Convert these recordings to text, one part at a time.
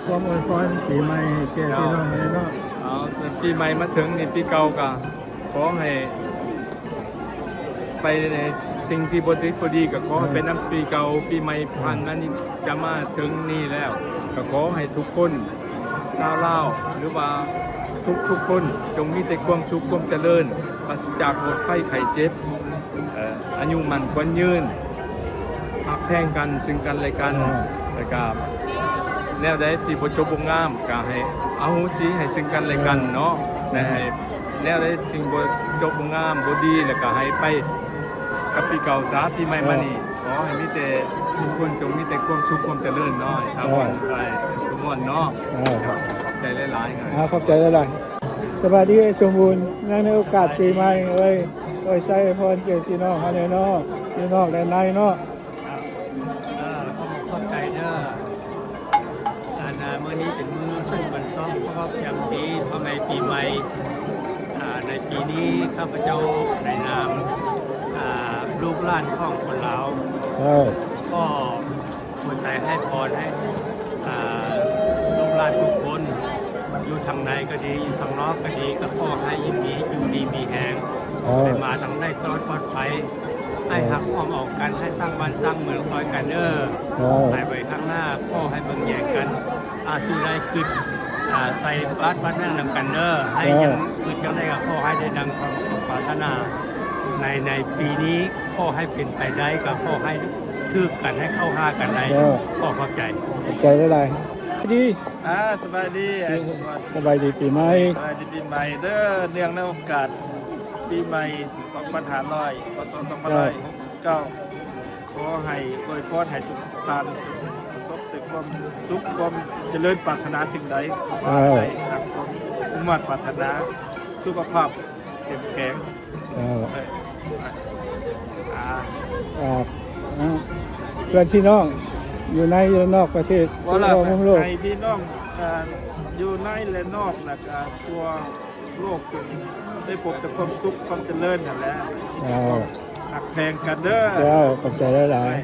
ຄວາມອວຍພອນປີໃໝ່ໃຫ້ແກ່ພີ່ນ້ອງເຮົາເນາະ. ເອົາ ປີໃໝ່ມາເຖິງນີ້ ປີເກົ່າກໍຂໍໃຫ້ໄປໃນສິ່ງທີ່ບໍ່ດີບໍ່ດີ ກໍຂໍໃຫ້ ເອີ ໄປນຳປີເກົ່າ. ປີໃໝ່ ເອີ ຜ່ານມານີ້ ຈະມາເຖິງນີ້ແລ້ວ ກໍຂໍໃຫ້ທຸກຄົນ ຊາວລາວ ຫຼືວ່າທຸກໆຄົນ ຈົ່ງມີແຕ່ຄວາມສຸກ ຄວາມຈະເລີນ ປາສະຈາກໂລກໄພໄຂ້ເຈັບ ເອີ ອາຍຸໝັ້ນຂວັນຍືນ ຮັກແພງກັນເຊິ່ງກັນແລະກັນ ເອີ ແລ້ວກະແນວໃດທີ່ບໍ່ຈົບບໍ່ງາມກະໃຫ້ອະໂຫສິໃຫ້ເຊິ່ງກັນແລະກັນເນາະ ເອີ ແລະໃຫ້ແນວໃດທີ່ບໍ່ຈົບບໍ່ງາມບໍ່ດີ ແລ້ວກະໃຫ້ໄປກັບປີເກົ່າຊະ. ປີໃໝ່ມານີ້ ເອີ ຂໍໃຫ້ມີແຕ່ທຸກຄົນຈົ່ງມີແຕ່ຄວາມສຸກຄວາມຈະເລີນເນາະ ໃຫ້ ເອີ ທຸກຄົນເນາະ. ເອີ ຂອບໃຈຫຼາຍໆ ເອີ ຂອບໃຈຫຼາຍໆ. ສະບາຍດີອ້າຍສົມບູນ ເນື່ອງໃນໂອກາດປີໃໝ່ເອີຍ ອວຍໄຊອວຍພອນແກ່ພີ່ນ້ອງເຮົາແດ່ເນາະ ຢູ່ນອກແລະໃນເນາະ. ເອີ ຂໍຂອບໃຈເດີ ອັນ ມື້ນີ້ເປັນມື້ເຊິ່ງວັນສອງ ຄອບຮອບແຮມປີ ພະໃໝ່ປີໃໝ່ ອາ ໃນປີນີ້ ຂ້າພະເຈົ້າໃນນາມ ອາ ລູກຫຼານຂອງຄົນລາວ ເອີ ຂໍ ອວຍໄຊໃຫ້ພອນໃຫ້ ອ່າ ລູກຫຼານທຸກຄົນ ຢູ່ທາງໃນກໍດີ ຢູ່ທາງນອກກໍດີ ກໍຂໍໃຫ້ຢູ່ດີ ຢູ່ດີມີແຮງ ເອີ ໃຫ້ມາທາງໃດກໍລອດປອດໄພ ໃຫ້ ເອີ ຮັກຄວາມເອົາກັນ ໃຫ້ສ້າງບ້ານສ້າງເມືອງຊ່ອຍກັນເດີ. ເອີ ໃຫ້ໄປຂ້າງໜ້າ ຂໍໃຫ້ເບິ່ງແຍງກັນ ອາ ສູ່ໄດ້ຄິດ ອາ ໃສ່ບາດວັດນັ້ນນຳກັນເດີ. ໃຫ້ ເອີ ຍັງຄິດຈັ່ງໃດກໍຂໍໃຫ້ໄດ້ດັ່ງຄວາມປາດຖະໜາ ໃນ ໃນປີນີ້ ຂໍໃຫ້ເປັນໄປໄດ້ກໍຂໍໃຫ້ຖືກກັນ ໃຫ້ເຂົ້າຫາກັນໄດ້. ເອີ ຂໍຂອບໃຈ ຂອບໃຈຫຼາຍໆ. ດີ ອ່າ ສະບາຍດີ ສະບາຍດີປີໃໝ່ ສະບາຍດີປີໃໝ່ເດີ. ເນື່ອງໃນໂອກາດປີໃໝ່ ສອງພັນຫ້າຮ້ອຍ ພ.ສ. ສອງພັນຫ້າຮ້ອຍຫົກສິບເກົ້າ ຂໍໃຫ້ອວຍພອນໃຫ້ທຸກທ່ານປະສົບແຕ່ຄວາມສຸກ ຄວາມຈະເລີນ ປາດຖະໜາສິ່ງໃດ ເອີ ໃຫ້ດັ່ງຄວາມມຸ່ງມາດປາດຖະໜາ ສຸຂະພາບ ເຂັ້ມແຂງ ເອີ ເອີ ອ່າ ອ່າ ເພື່ອນພີ່ນ້ອງຢູ່ໃນ ແລະ ນອກປະເທດ ທົ່ວໂລກ ໃຫ້ພີ່ນ້ອງ ເອີ ຢູ່ໃນ ແລະ ນອກ ແລະ ກະທົ່ວໂລກ ຈົ່ງໄດ້ພົບແຕ່ຄວາມສຸກ ຄວາມຈະເລີນຫັ້ນແຫຼະ. ເຈົ້າ ຮັກແພງກັນເດີ. ເຈົ້າ ຂອບໃຈຫຼາຍ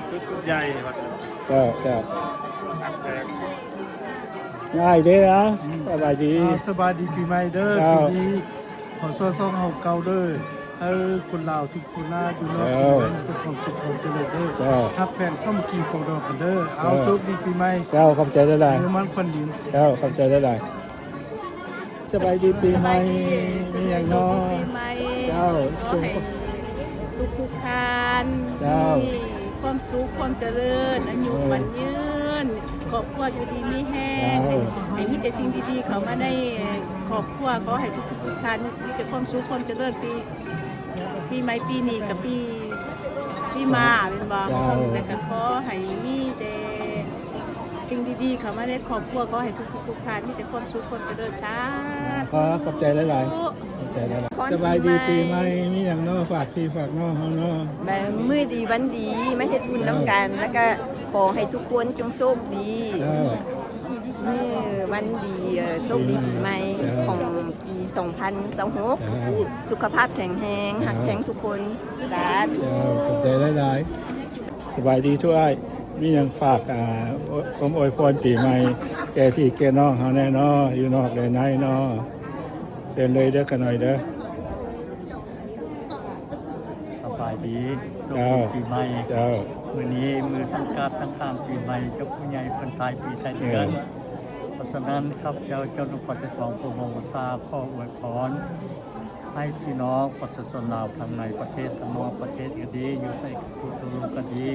ໆ ສຸກໃຫຍ່ວ່າຊັ້ນ. ເຈົ້າ ເຈົ້າ ຮັກແພງ ງ່າຍເດີ. ເອົາ ສະບາຍດີ ເອົາ ສະບາຍດີປີໃໝ່ເດີ. ເຈົ້າ ປີນີ້ ພ.ສ. ສອງເກົ້າເກົ້າເດີ ໃຫ້ຄົນລາວທຸກຄົນນະ ຢູ່ນອກ ເຈົ້າ ຢູ່ໃນ ມີແຕ່ຄວາມສຸກຄວາມຈະເລີນເດີ. ເຈົ້າ ຮັກແພງສາມັກຄີປອງດອງກັນເດີ. ເອົາ ເຈົ້າ ໂຊກດີປີໃໝ່. ເຈົ້າ ຂອບໃຈຫຼາຍໆ ເດີໝັ້ນຂວັນຍືນ. ເຈົ້າ ຂອບໃຈຫຼາຍໆ. ສະບາຍດີປີໃໝ່. ສະບາຍດີ ມີຫຍັງເນາະ? ໂຊກດີປີໃໝ່. ເຈົ້າ ຂໍໃຫ້ທຸກໆທ່ານ ເຈົ້າ ມີຄວາມສຸກຄວາມຈະເລີນ ອາຍຸ ເອີ ໝັ້ນຍືນ ຄອບຄົວຢູ່ດີມີແຮງ. ເຈົ້າ ໃຫ້ ໃຫ້ມີແຕ່ສິ່ງດີໆເຂົ້າມາໃນຄອບຄົວ. ຂໍໃຫ້ທຸກໆທ່ານມີແຕ່ຄວາມສຸກຄວາມຈະເລີນ. ປີ ປີໃໝ່ປີນີ້ກະປີ ປີມ້າແມ່ນບໍ່? ເຈົ້າ ແລ້ວກະຂໍໃຫ້ມີແຕ່ສິ່ງດີໆເຂົ້າມາໃນຄອບຄົວ. ຂໍໃຫ້ທຸກໆທ່ານມີແຕ່ຄວາມສຸກຄວາມຈະເລີນ. ສາທຸ. ຂໍຂອບໃຈຫຼາຍໆ ຂອບໃຈຫຼາຍໆ. ສະບາຍດີປີໃໝ່. ມີຫຍັງເນາະ ຝາກພີ່ຝາກນ້ອງເຮົາເນາະ? ມື້ດີວັນດີ ມາເຮັດບຸນນຳກັນ. ເຈົ້າ ແລ້ວກະຂໍໃຫ້ທຸກຄົນຈົ່ງໂຊກດີ. ເຈົ້າ ມື້ວັນດີ ເອີ ໂຊກດີປີໃໝ່ ເຈົ້າ ຂອງປີສອງພັນຊາວຫົກ. ເຈົ້າ ສຸຂະພາບແຂງແຮງ. ເຈົ້າ ຮັກແພງທຸກຄົນ. ສາທຸ. ເຈົ້າ ຂອບໃຈຫຼາຍໆ. ສະບາຍດີທຸກອ້າຍ. ມີຫຍັງຝາກ ອ່າ ຄວາມອວຍພອນປີໃໝ່ແກ່ພີ່ແກ່ນ້ອງເຮົາແດ່ເນາະ ຢູ່ນອກແລະໃນເນາະ? ເຊີນເລີຍເດີ ຂະນ້ອຍເດີ. ສະບາຍດີ ໂຊກດີປີໃໝ່. ເຈົ້າ ມື້ນີ້ມື້ສັງກາດສັງຂານປີໃໝ່ ເຈົ້າຜູ້ໃຫຍ່ເພິ່ນທ້າຍປີທ້າຍເດືອນ. ເອີ ເພາະສະນັ້ນ ຂ້າພະເຈົ້າ ເຈົ້າໜຸ່ມ ປະເສດທອງ ພູວົງວັດສາ ຂໍອວຍພອນໃຫ້ພີ່ນ້ອງປະຊາຊົນລາວ ທັງໃນປະເທດ ທັງນອກປະເທດກໍດີ ຢູ່ໃສກໍດີ ທົ່ວໂລກກໍດີ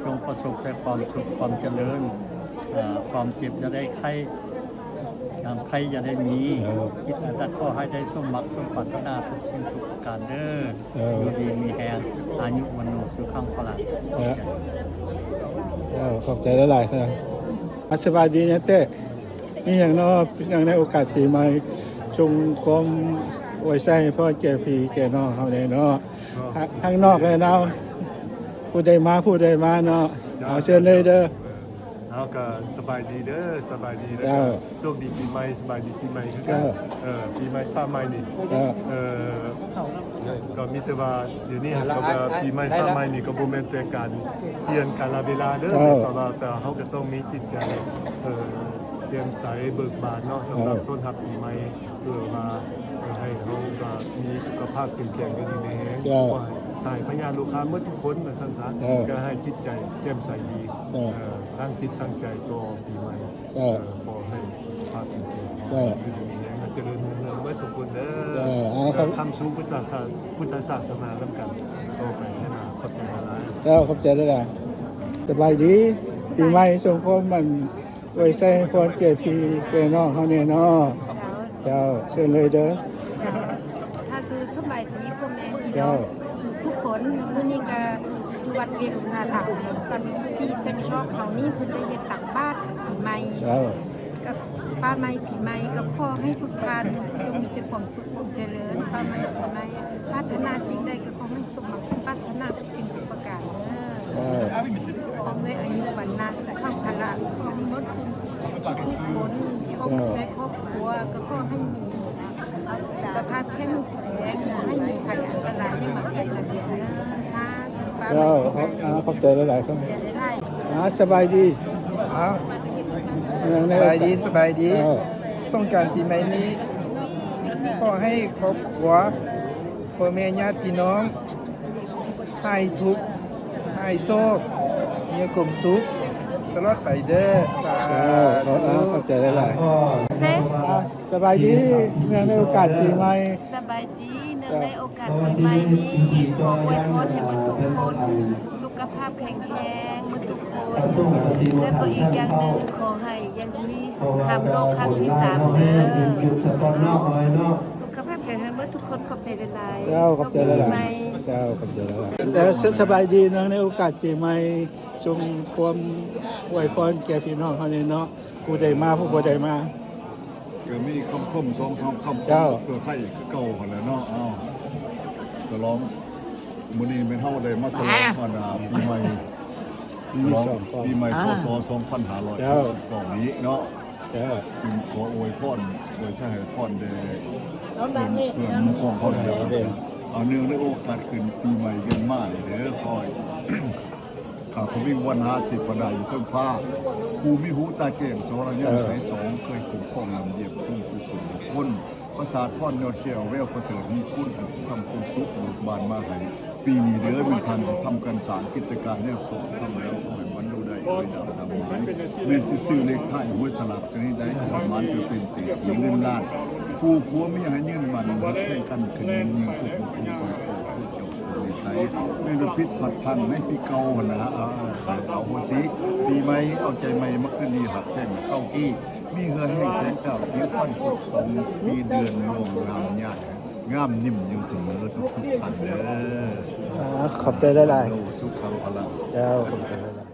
ຈົ່ງປະສົບແຕ່ຄວາມສຸກຄວາມຈະເລີນ. ເອີ ຄວາມເຈັບຢ່າໄດ້ໄຂ້ ຄວາມໄຂ້ຢ່າໄດ້ມີ. ເອີ ຄິດອັນໃດກໍຂໍໃຫ້ໄດ້ສົມຫວັງສົມປາດຖະໜາທຸກສິ່ງທຸກປະການເດີ. ເອີ ຢູ່ດີມີແຮງ ອາຍຸວັນໂນສຸຂັງພະລັງ. ເອີ ຂອບໃຈຫຼາຍໆ. ອ່າ ສະບາຍດີນະເຕ້. ມີຫຍັງເນາະ ເນື່ອງໃນໂອກາດປີໃໝ່ ສົ່ງຄວາມອວຍໄຊໃຫ້ພອນແກ່ພີ່ແກ່ນ້ອງເຮົາແດ່ເນາະ ທາງນອກແດ່ເນາະ. ຜູ້ໃດມາ ຜູ້ໃດມາເນາະ. ເອົາ ເຊີນເລີຍເດີ. ເອົາ ກະສະບາຍດີເດີ ສະບາຍດີເດີ. ເຈົ້າ ໂຊກດີປີໃໝ່ ສະບາຍດີປີໃໝ່ຄືກັນ. ເອີ ປີໃໝ່ຟ້າໃໝ່ນີ້ ເອີ ກໍ ມີແຕ່ວ່າດຽວນີ້ຫາກວ່າປີໃໝ່ຟ້າໃໝ່ນີ້ກໍບໍ່ແມ່ນແຕ່ການປ່ຽນກາລະເວລາເດີ ເຈົ້າ ແຕ່ວ່າ ແຕ່ເຮົາກໍຕ້ອງມີຈິດໃຈ ເອີ ແຈ່ມໃສເບີກບານເນາະ ສຳລັບ ເຈົ້າ ຕ້ອນຮັບປີໃໝ່ ເພື່ອວ່າ ເອີ ໃຫ້ເຮົາກໍມີສຸຂະພາບເຂັ້ມແຂງ ຢູ່ດີມີແຮງ ເຈົ້າ ກໍໃຫ້ຫາຍພະຍາດໂລຄາໝົດທຸກຄົນວ່າຊັ້ນຊະ ເຈົ້າ ກໍໃຫ້ຈິດໃຈແຈ່ມໃສດີ ເຈົ້າ ເອີ ຕັ້ງຈິດຕັ້ງໃຈຕໍ່ປີໃໝ່ ເຈົ້າ ເອີ ຂໍໃຫ້ສຸຂະພາບແຂງແຮງ ເຈົ້າ ຢູ່ດີມີແຮງ ໃຫ້ຈະເລີນຮຸ່ງເຮືອງເບິດທຸກຄົນເດີ ເຈົ້າ ເອີ ຄຳສູ່ພຸດທະສາ ພຸດທະສາສະໜານຳກັນຕໍ່ໄປເດີ ຂອບໃຈຫຼາຍໆ ເຈົ້າ ຂອບໃຈຫຼາຍໆ ສະບາຍດີ ປີໃໝ່ສົງຄວາມມັນ ອວຍໄຊໃຫ້ພອນແກ່ພີ່ແກ່ນ້ອງເຮົາແດ່ເນາະ ເຈົ້າ ເຈົ້າ ເຊີນເລີຍເດີ ເຈົ້າ ສະບາຍດີພໍ່ແມ່ພີ່ນ້ອງ ເຈົ້າ ທຸກຄົນ ມື້ນີ້ກໍຢູ່ວັດເວລຸງຄາລາມ ຕອນສີ່ເຊັນຊອກເຮົານີ້ ເພິ່ນໄດ້ເຮັດຕັກບາດປີໃໝ່ ເຈົ້າ ກໍຟ້າໃໝ່ປີໃໝ່ ກໍຂໍໃຫ້ທຸກທ່ານຈົ່ງມີແຕ່ຄວາມສຸກຄວາມຈະເລີນ ຟ້າໃໝ່ປີໃໝ່ ປາດຖະໜາສິ່ງໃດກໍຂໍໃຫ້ສົມຫວັງປາດຖະໜາທຸກສິ່ງທຸກປະການເດີ ເຈົ້າ ພ້ອມດ້ວຍອາຍຸວັນນະສຸຂັງພະລະ ທັງໝົດທຸກຄົນ ຄອບຄົວ ເຈົ້າ ແລະຄອບຄົວ ກໍຂໍໃຫ້ມີສຸຂະພາບແຂງແຮງ ບໍ່ໃຫ້ມີໄພອັນຕະລາຍຫຍັງມາບຽດມາບຽນເດີ ສາທຸ ເຈົ້າ ຂອບ ຂອບໃຈຫຼາຍໆ ຂອບໃຈຫຼາຍໆ ອ່າ ສະບາຍດີ ອ່າ ສະບາຍດີ ສະບາຍດີ ເຈົ້າ ສົງການປີໃໝ່ນີ້ ຂໍໃຫ້ຄອບຄົວ ພໍ່ແມ່ຍາດພີ່ນ້ອງ ຫາຍທຸກ ຫາຍໂສກ ມີຄວາມສຸກຕະຫຼອດໄປເດີ ສາທຸ ເຈົ້າ ຂອບໃຈຫຼາຍໆ ເຊ ອ່າ ສະບາຍດີ ເນື່ອງໃນໂອກາດປີໃໝ່ ສະບາຍດີ ເນື່ອງໃນໂອກາດປີໃໝ່ນີ້ ຂໍອວຍພອນໃຫ້ເບິດທຸກຄົນ ສຸຂະພາບແຂງແຮງເບິດທຸກຄົນ ແລະກໍອີກຢ່າງໜຶ່ງ ຂໍໃຫ້ຢ່າມີສົງຄາມໂລກຄັ້ງທີສາມເດີ ສຸຂະພາບແຂງແຮງເບິດທຸກຄົນ ຂອບໃຈຫຼາຍໆ ເຈົ້າ ຂອບໃຈຫຼາຍໆ ເຈົ້າ ຂອບໃຈຫຼາຍໆ ແລ້ວສະບາຍດີເນາະ ໃນໂອກາດປີໃໝ່ ສົ່ງຄວາມອວຍພອນແກ່ພີ່ນ້ອງເຮົາແດ່ເນາະ ຜູ້ໃດມາ ຜູ້ບໍ່ໄດ້ມາ ກໍມີຄຳຄົມສອງສາມຄຳ ເຈົ້າ ເພື່ອໄທຄືເກົ່າຫັ້ນແຫຼະເນາະ ເອົາ ສະຫຼອງ ມື້ນີ້ແມ່ນເຮົາໄດ້ມາສະຫຼອງ ອ່າ ອັນ ອ່າ ປີໃໝ່ ປີ ສະຫຼອງ ສອງພັນ ປີໃໝ່ ອ່າ ພ.ສ. ສອງພັນຫ້າຮ້ອຍຫົກສິບເກົ້ານີ້ເນາະ ເຈົ້າ ຈຶ່ງຂໍອວຍພອນ ອວຍໄຊໃຫ້ພອນແດ່ເພື່ອນ ເພື່ອນໝູ່ຂອງເຮົາເດີ ເຈົ້າ ເອົາ ເນື່ອງໃນໂອກາດຂຶ້ນປີໃໝ່ວຽນມານີ້ເດີ ຂໍໃຫ້ ຂ້າພະວິງວັນນາເທບພະດາຢູ່ເທິງຟ້າ ຜູ້ມີຫູຕາແຈ້ງ ສອນະຍານໃສສອງ ເຄີຍຄຸ້ມຄອງນຳຢ້ຽມຊົມຜູ້ຄົນທຸກຄົນ ປະສາດພອນຍອດແກ້ວ ແວວປະເສີດມີຄຸນ ອັນຊິທຳຄວາມສຸກເບີກບານມາໃຫ້ ປີນີ້ເດີ ແມ່ນທ່ານຊິທຳການສ້າງກິດຈະການແນວຊອບທຳແລ້ວ ຂໍໃຫ້ບັນລຸໄດ້ລວຍດາບດຳໄຫຼ ແມ່ນຊິຊື້ເລກທ້າຍຫວຍສະຫຼາກຊະນິດໃດ ຂໍໃຫ້ໝານເພື່ອເປັນເສດຖີເງິນລ້ານ ຄູ່ຜົວເມຍໃຫ້ຍືນໝັ້ນ ຮັກແພງກັນຂຶ້ນຍິ່ງໆ ຄູ່ຄົນຄູ່ຄົນ ຜູ້ເຈົ້າ ໄປໃສ ແມ່ນວ່າຜິດພາດພລັ້ງໃນປີເກົ່າຫັ້ນນະ ອາ ອາ ອາ ອະໂຫສິ ປີໃໝ່ເອົາໃຈໃໝ່ມາຄືນດີ ຮັກແພງເທົ່າກີ້ ມີເຫື່ອແຮງແຂງກ້າວ ຜິວພັນພົດຜ່ອງ ປີເດືອນລວງງາມຍາດ ງາມຍິ້ມຢູ່ສະເໝີທຸກໆທ່ານເດີ ອາ ຂອບໃຈຫຼາຍໆ ໂອ ສຸຂັງພະລັງ ເຈົ້າ ຂອບໃຈຫຼາຍໆ.